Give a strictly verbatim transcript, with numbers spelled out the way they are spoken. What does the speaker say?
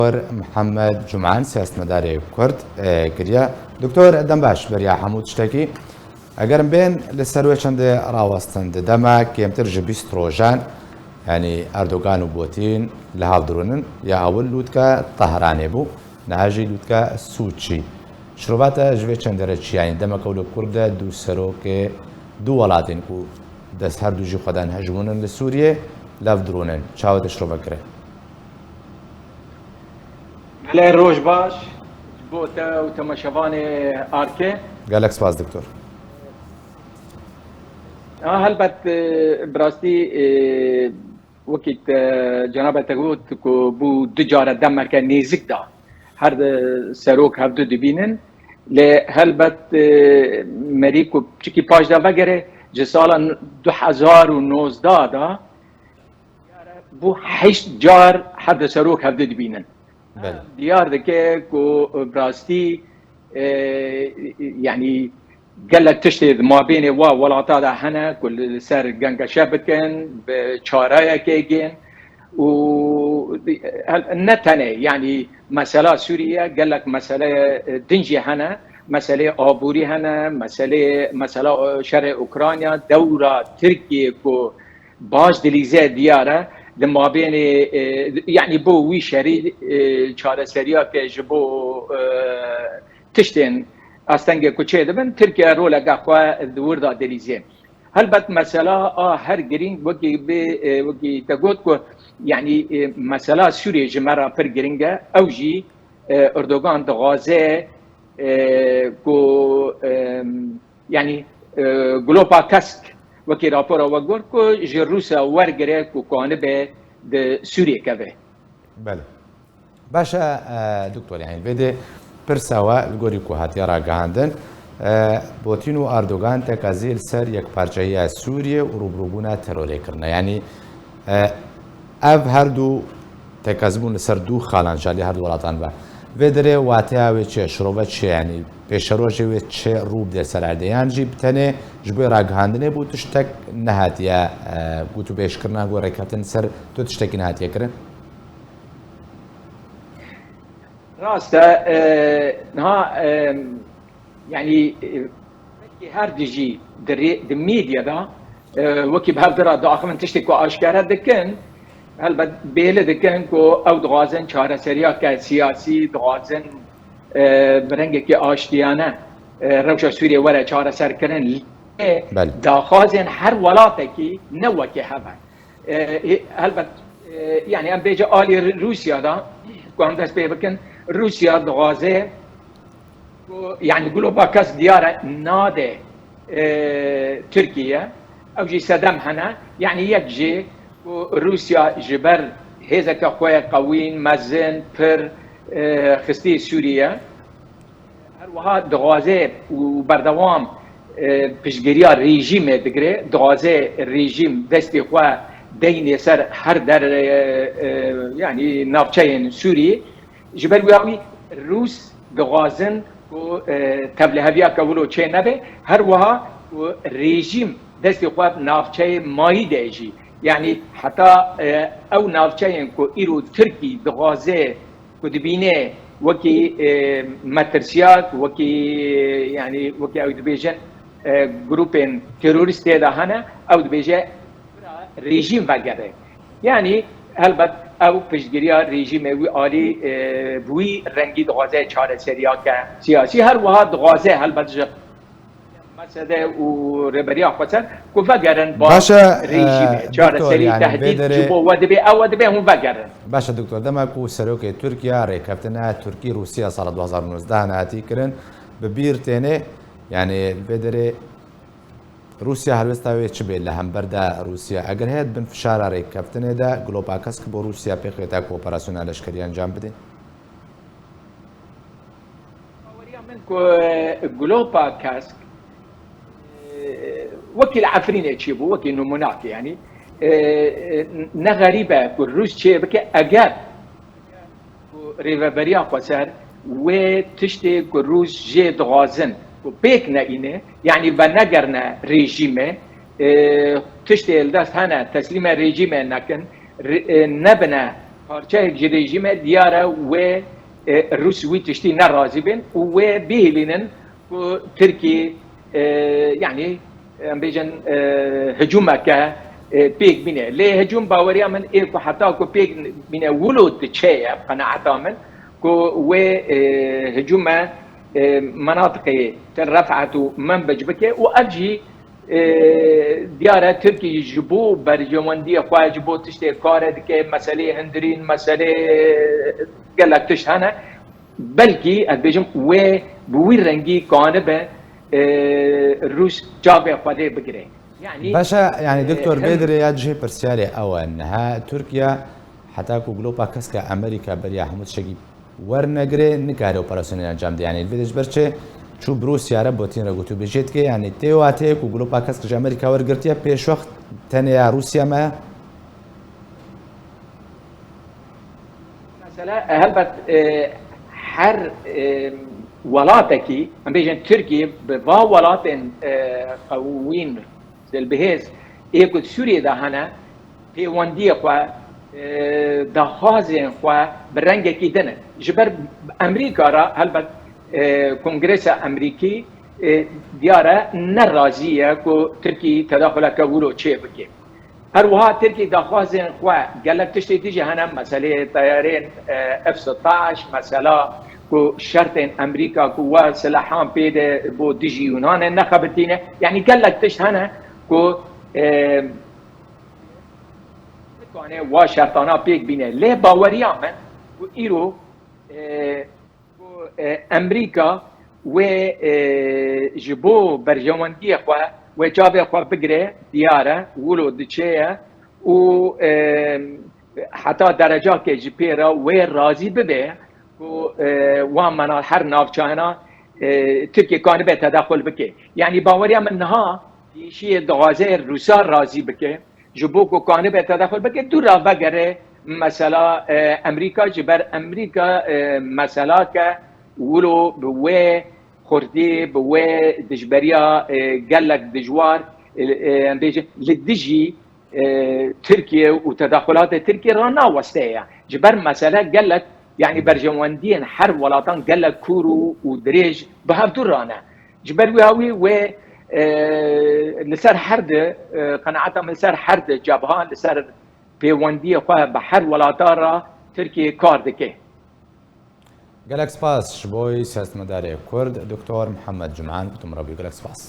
Doktor Mihemed Cuman, siyasetmedarê Kurd, e, kiriye. Doktor, dem baş beriya hemû tiştekî. Eger em bên li ser wê çendê rawestin, di dema kêmtir ji bîst rojan, yanî Erdogan û Putin li hev dirûnin, ya ewil lûtke Tehranê bû, niha jî lûtke Sûçî. Şirova te ji vê çendê re çi ye? Yanî demeke wilo kurt de du serokê du welatên ku dest her du jî xwe dan hejmûnin li Sûriyê, li hev dirûnin. Çawa te şirove kire? Belê, roj baş ji bo te û temaşevanê Arke. Gelek spas, doktor. Ha, helbet, e, bi rastî, e, wekî te, cenabê te got ku bû du care demeke nêzik da her di serok hevdu dibînin. Lê helbet, e, merî ku piçikî paş de vegere, ji sala du hezar û nozdeh da bû heşt car her di serok hevdu dibînin. Belê. Diyar dike ku bi rastî, e, yanî gelek tiştê di mabênê wa welata de hene ku li ser gengeşe bikin, bi çareyekê gên û ne tenê, yanî mesela Sûriye, gelek mesele din jî hene, meseleyê aborî hene, meseleyê, mesela, şerê Ukrayna, dewra Tirkiye ku baş dilîze diyar e, di mabênê, e, yanî bo wî şerî, e, çareseriya ke ji bo, e, tiştên astengê ku çêdibin, Tirkiye roleke xwe di wir de dilîze. Helbet mesela a her girîng, wekî bi, e, wekî te got ku, yanî, e, mesela Sûriyê ji me re pir girîng e, ew jî, e, Erdogan dixwaze, e, ku, e, yanî, e, Glopa Kesk wekî rapora we got ku ji Rûsya wergire ku kanibe di Sûriyê keve. Belê. Baş e, e, doktor, yanî vê de pirsa we li gorî ku hatiye ragihandin, e, Putin û Erdogan tekezî li ser yekparçehiya Sûriyê û rûbirûbûna terorê kirine. Yanî, e, ev her du tekezî bûn li ser du xalan ji alî her du welatan ve. Vê derê wateya wê çi ye? Şirove çi ye? Yanî pêşerojê wê çi rû bide ser erdê? Yan jî bi tenê ji bo ragihandinê bû, tiştek nehatiye, e, gotûbêjkirina ku rêkeftin ser tu tiştekî nehatiye kirin? Rast e, e, niha, e, yanî, e, belkî her dijî di rê-, di medyada, e, wekî bi hev dira diaxivin tiştê ku aşkere dikin, helbet bêli dikin ku ew dixwazin çareseriyeke siyasî, dixwazin, e, bi rengekî aştiyane, e, rewşa Sûriyê were çareserkirin. Lê Belê. daxwazên her welatekî ne wekî hev e. E, e, helbet, e, yanî em bêje alî Rûsya de, ku em dest pê bikin, Rûsya dixwaze ku, yanî Glopa Kesk diyar e nade, e, Tirkiye, ew jî sedem hene, yanî yek jî ku Rûsya ji ber hêzeke xwe qewîn, mezin, pir, e, xistî Sûriye. Her wiha dixwaze û berdewam, e, piştgiriya rejîmê digire, dixwaze rejîm destê xwe deynê ser her der, e, e, yanî navçeyên Sûrî. Ji ber wiya wî Rûs dixwazin ku, e, tevliheviyeke wilo çê nebe, her wiha ku rejîm destê xwe bi navçeyê mayî de jî, yanî heta, e, ew navçeyên ku îro Tirkî dixwaze ku dibîne wekî, e, metirsiyak, wekî, yanî wekî ew dibêjin, e, grûpên terorîst tê de hene, ew dibêje bira rejîm vegere. Yanî helbet ew piştgiriya rejîmê wî alî, e, bi wî rengî dixwaze çareseriyake siyasî, her wiha dixwaze helbet ji Mesede û Rêberiya Xweser ku vegerin ba Baş e, rejîmê. e, Çareserî, doktor, yanî tehdîd vê derê ji bo we dibe, ew we dibe hûn vegerin. Baş e, doktor, dema ku serokê Tirkiye rêkeftina Tirkî-Rûsiya sala du hazar û nozdeh nehatî kirin, bi bîr têne, yanî vê derê Rûsya helwesta wê çi bê li hember de Rûsya? Eger heye di bin fişara rêkeftinê de, Glopa Kesk bo Rûsya pêxête ku operasyona leşkerî encam bide? Baweriya min ku, e, Glopa Kesk, e, wekî li Efrînê çêbû, wekî nimûnak, yanî, e, e, ne xerîb e ku Rûs çê bike, eger ku Rêveberiya Xweser wê tiştê ku Rûs jê dixwazin ku pêk neîne, yanî venegerine rejîmê, e, tiştê li dest hene, teslîme rejîmê nekin, re-, e, nebine Parçeyek ji rejîme diyar e wê, e, Rûs wî tiştî nerazî bin û wê bihêlînin ku Tirkî, e, yanî, em bêjin, e, hicûmeke, e, pêk bîne. Lê hicûm baweriya min ê ku heta ku pêk bîne wilo diçe ye, qenaeta min, ku wê, e, hicûme, e, menatiqê Tel Refat û Menbic bike û ev jî, e, diyar e Tirkî ji bo berjewendiyê xwe, ji bo tiştê kare dike, meseleyê hundirîn, meseleyê gelek tişt hene. Belkî, ez bêjim, wê bi wî rengî kanibe, e, Rûs çavê xwe lê bigire. Yanî, Beşe, yanî, e, Doktor, hem bê dirê ya cihê pirsiyarê ew e. Niha Tirkiye heta ku glopa keske Amerîka beriya hemû tiştekî wernegirê, nikare operasyonê encam de. Yanî, li vê de ji ber çi çû bi Rûsya re Putin re gotûbêjê dike? Yanî, tê watê ku glopa kesk ji Amerîka wergirtiye, pêşwext tenê ya Rûsya me? Mesela, e, helbet, e, her, e, welatekî, em bêjin Tirkiye, bi va welatên, e, qewîn, zilbihêz, ê ku di Sûriyê de hene, pêwendiyê xwe, e, daxwazên xwe bi rengekî din in. Ji ber Amerîka re, helbet, e, Kongresa Amerîkî, e, diyar e, ne razî ye ku Tirkî tedaxuleke wilo çê bike. Her wiha Tirkî daxwazên xwe, gelek tiştê dijî hene, meseleyê teyarên, e, F sitaş, mesela ku şertên Amerîka ku we silahan pê de bo dijî Yunanê nexebitîne, yanî gelek tişt hene ku, e, nikane wa şertana pêk bîne. Lê baweriya min ku îro, e, ku, e, Amerîka wê, e, ji bo berjewendiyê xwe, wê çavê xwe bigire, diyar e, wilo diçe ye û, e, heta derecakê ji pê re wê razî bibe ku, e, wan mena her navçeyana, e, Tirkiye kanibe tedaxul bike. Yanî baweriya min niha pêşiyê dixwaze Rûsa razî bike. Ji bo ku kanibe tedaxul bike, dû re vegere mesela, e, Amerîka, ji ber Amerîka, e, meselake wilo bi wê xurtî, bi wê dijberiya, e, gelek dijwar, e, e, em bêjin, li dijî, e, Tirkiye û tedaxulatê Tirkiye re naweste ye. Ji ber mesele gelek, yanî berjewendiyên her welatan gelek kûr û, û dirêj bi hevdû re ne. Ji ber wî hawî wê, e, li ser her di, e, qenaeta min li ser her di cebha, li ser pêwendiyê xwe bi her welata re Tirkiye kar dike. Gelek spas ji bo siyasetmedarê Kurd, Doktor Mihemed Cum'an, gotim re bû. Gelek spas.